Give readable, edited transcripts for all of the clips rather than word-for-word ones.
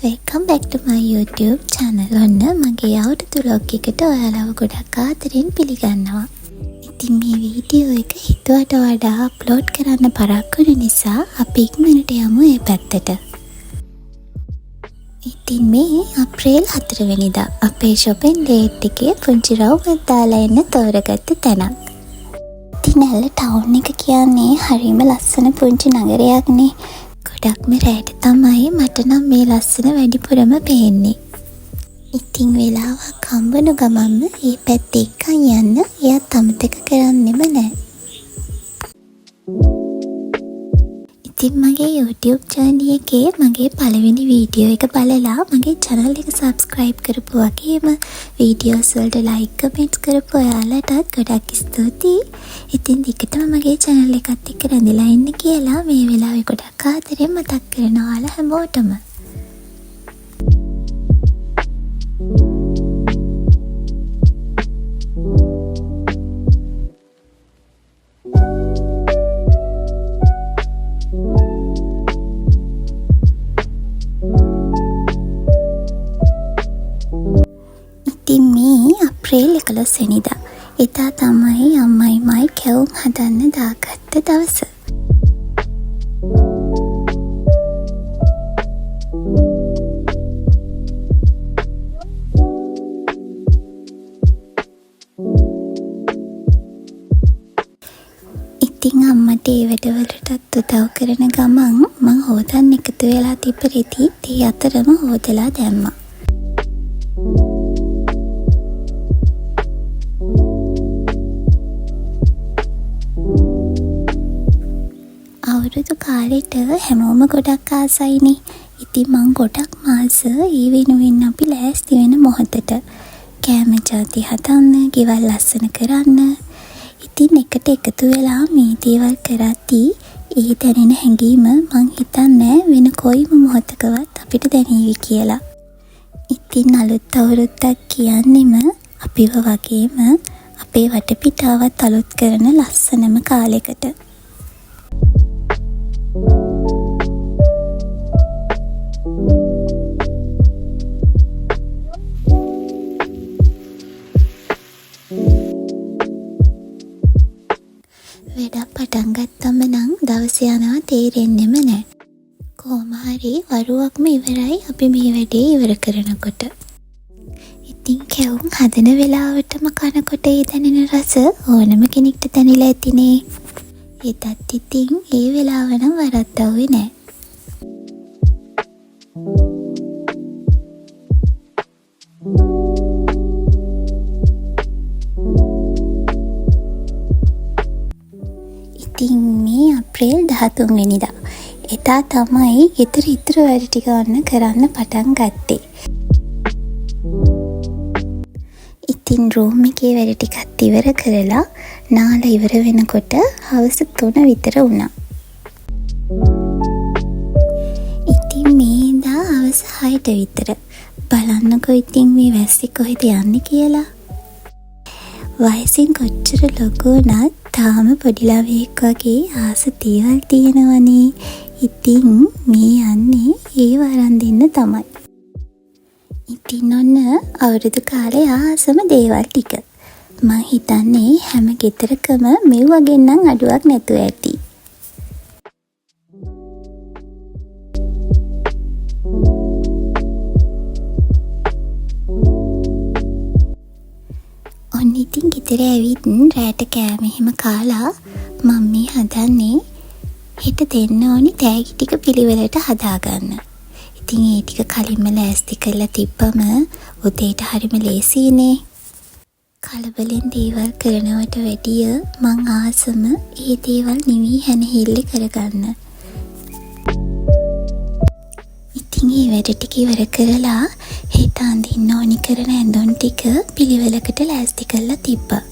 Welcome back to my YouTube channel. ඔන්න මගේ අවුරුදු vlog එකට ඔයාලව ගොඩක් ආදරෙන් පිළිගන්නවා. ඉතින් මේ වීඩියෝ එක හිතුවට වඩා අප්ලෝඩ් කරන්න පරක්කු වුණ නිසා අපි ඉක්මනට යමු ඒ පැත්තට. ඉතින් මේ අප්‍රේල් 4 වෙනිදා අපේ shopping date එකේ පුංචි රවුමක් දාලා එන්න තෝරගත්ත තැනක්. ඉතින් ඇල්ල ටවුන් එක කියන්නේ හරිම ලස්සන පුංචි නගරයක්නේ. ගොඩක්ම රෑට තමයි මට නම් මේ ලස්සන වැඩිපුරම පේන්නේ. ඉතින් වෙලාවක් හම්බුණු ගමන්ම ඒ පැත්තේ එක්කන් යන්න එයත් අමතක කරන්නෙම නෑ. ඉතින් මගේ YouTube journey එකේ මගේ පළවෙනි වීඩියෝ එක බලලා මගේ channel එක subscribe කරපු වගේම වීඩියෝස් වලට like comments කරපු ඔයාලටත් ගොඩක් ස්තුතියි. ඉතින් දිගටම මගේ channel එකත් එක්ක රැඳිලා ඉන්න කියලා මේ වෙලාවේ ගොඩක් ආදරෙන් මතක් කරනවා ඔයාලා හැමෝටම. ඉතින් මේ අප්‍රේල් 11 වෙනිදා එදා තමයි අම්මයි මයි කැවුම් හදන්න දාගත්ත දවස. ඉතින් අම්මට ඒ වැඩවලටත් උදව් කරන ගමන් මං හෝදන්න එකතු වෙලා තිබ්බ රෙදිත් ඒ අතරම හෝදලා දැම්මා. අවුරුදු කාලෙට හැමෝම ගොඩක් ආසයිනේ. ඉතින් මං ගොඩක් ආස ඒ වෙනුවෙන් අපි ලෑස්ති වෙන මොහොතට. කෑම ජාති හදන්න, ගෙවල් ලස්සන කරන්න. ඉතින් එකට එකතු වෙලා මේ දේවල් කරද්දී ඒ දැනෙන හැඟීම මං හිතන්නේ වෙන කොයිම මොහොතකවත් අපිට දැනේවි කියලා. ඉතින් අලුත් අවුරුද්දක් කියන්නෙම අපිව වගේම අපේ වටපිටාවත් අලුත් කරන ලස්සනම කාලෙකට. වැඩක් පටන් ගත්තම නම් දවස යනවා තේරෙන්නෙම නෑ. කොහොම හරි වරුවක්ම ඉවරයි අපි මේ වැඩේ ඉවර කරනකොට. ඉතින් කැවුම් හදන වෙලාවටම කනකොට ඒ දැනෙන රස ඕනම කෙනෙක්ට දැනිලා ඇතිනේ. එදත් ඉතින් ඒ වෙලාව නම් වරද්දව්වේ නෑ. ඉතින් මේ අප්‍රේල් 13 වෙනිදා එදා තමයි ගෙදර ඉතුරු වැඩ ටික ඔන්න කරන්න පටන් ගත්තේ. ඉතින් රූම් එකේ වැඩ ටිකත් ඉවර කරලා නාලා ඉවර වෙනකොට හවස 3 විතර වුණා. ඉතින් මේ එදා හවස 6ට විතර බලන්නකෝ ඉතින් මේ වැස්සේ කොහෙද යන්නේ කියලා. වයසින් කොච්චර ලොකු වුණත් තාම පොඩි ළමයෙක් වගේ ආස දේවල් තියෙනවනේ. ඉතින් මේ යන්නේ ඒව අරන් දෙන්න තමයි. ඉතින් ඔන්න අවුරුදු කාලේ ආසම දේවල් ටික. මං හිතන්නේ හැම ගෙදරකම මෙව්වගෙන් නම් අඩුවක් නැතුව ඇති. ඔන්න ඉතින් ගෙදර ඇවිත් රෑට කෑම එහෙම කාලා මං මේ හදන්නේ හෙට දෙන්න ඕනි තෑගි ටික පිළිවෙලට හදාගන්න. ඉතින් ඒ ටික කලින්ම ලෑස්ති කරලා තිබ්බම උදේට හරිම ලේසියිනේ. කලබලෙන් දේවල් කරනවට වැඩිය මං ආසම ඒ දේවල් නිවී හැනහිල්ලේ කරගන්න. ඉතින් ඒ වැඩ ටික ඉවර කරලා හෙට අඳින්න ඕනි කරන ඇඳුම් ටික පිළිවෙලකට ලෑස්ති කරලා තිබ්බා.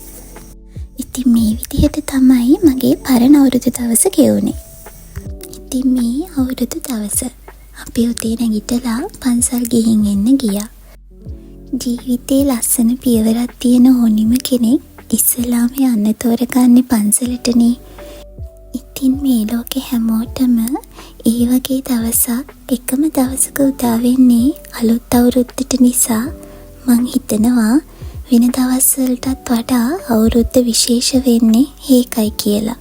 ඉතින් මේ විදිහට තමයි මගේ පරණ අවුරුදු දවස ගෙවුනේ. ඉතින් මේ අවුරුදු දවස අපි උදේ නැගිටලා පන්සල් ගිහින් එන්න ගියා. ජීවිතේ ලස්සන පියවරක් තියෙන ඕනිම කෙනෙක් ඉස්සෙල්ලාම යන්න තෝරගන්නේ පන්සලටනේ. ඉතින් මේ ලෝකෙ හැමෝටම ඒ වගේ දවසක් එකම දවසක උදා වෙන්නේ අලුත් අවුරුද්දට නිසා මං හිතනවා වෙන දවස් වලටත් වඩා අවුරුද්ද විශේෂ වෙන්නේ ඒකයි කියලා.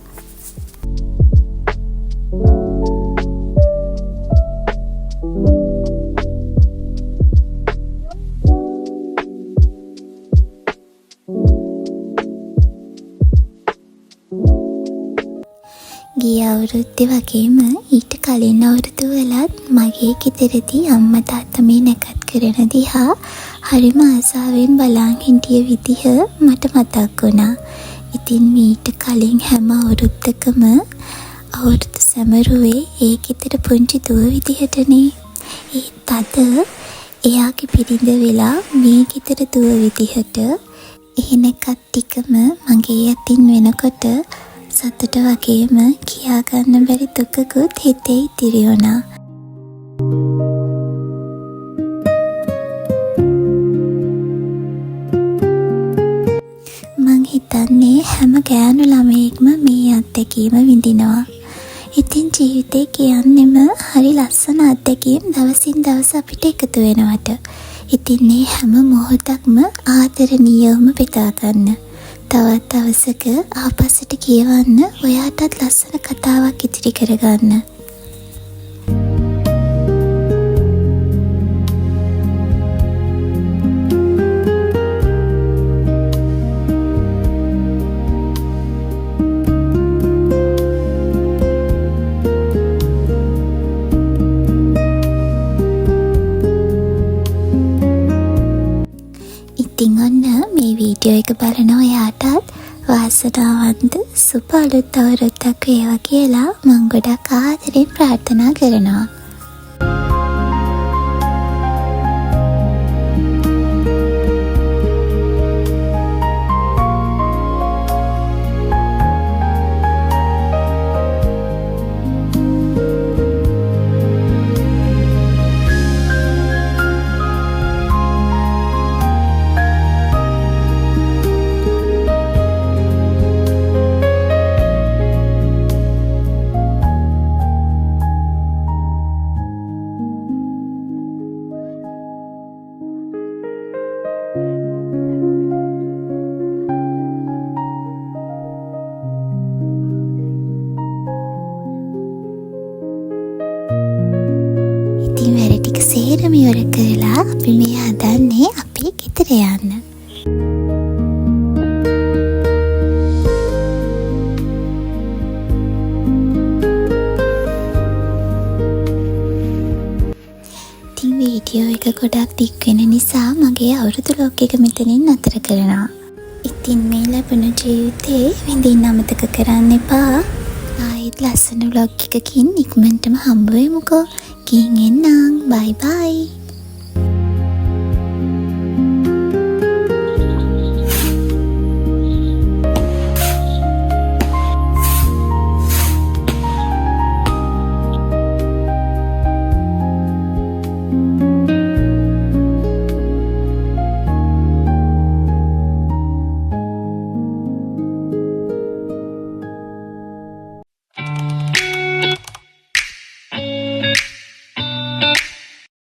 ගිය අවුරුද්දේ වගේම ඊට කලින් අවුරුදු වලත් මගේ ගෙදරදී අම්මා තාත්තා මේ නැකත් කරන දිහා හරිම ආසාවෙන් බලන් හිටිය විදිහ මට මතක් වුණා. ඉතින් මීට කලින් හැම අවුරුද්දකම අවුරුදු සැමරුවේ ඒ ගෙදර පුංචි දුව විදිහටනේ. ඒත් අද එයාගේ බිරිඳ වෙලා මේ ගෙදර දුව විදිහට ඒ නැකත් ටිකම මගේ අතින් වෙනකොට සතුට වගේම කියාගන්න බැරි දුකකුත් හිතේ ඉතිරි වුණා. මං හිතන්නේ හැම ගෑනු ළමයෙක්ම මේ අත්දැකීම විඳිනවා. ඉතින් ජීවිතේ කියන්නෙම හරි ලස්සන අත්දැකීම් දවසින් දවස අපිට එකතු වෙනවට. ඉතින් මේ හැම මොහොතක්ම ආදරණීයවම බෙදා ගන්න. තවත් දවසක ආපස්සට කියවන්න ඔයාටත් ලස්සන කතාවක් ඉතිරි කරගන්න. ඉතින් ඔන්න මේ වීඩියෝ එක බලන ඔයාටත් වාසනාවන්ත සුබ අලුත් අවුරුද්දක් වේවා කියලා මං ගොඩක් ආදරෙන් ප්‍රාර්ථනා කරනවා. ඉතින් වැඩ ටික සේරම ඉවර කරලා අපි මේ හදන්නේ අපේ ගෙදර යන්න. ඉතින් වීඩියෝ එක ගොඩක් දික් වෙන නිසා මගේ අවුරුදු ව්ලොග් එක මෙතනින් නතර කරනවා. ඉතින් මේ ලැබුණු ජීවිතේ විඳින්න අමතක කරන්න එපා. ආයෙත් ලස්සන ව්ලොග් එකකින් ඉක්මනටම හම්බ වෙමුකෝ. ගිහින් එන්නම්. බයි බයි.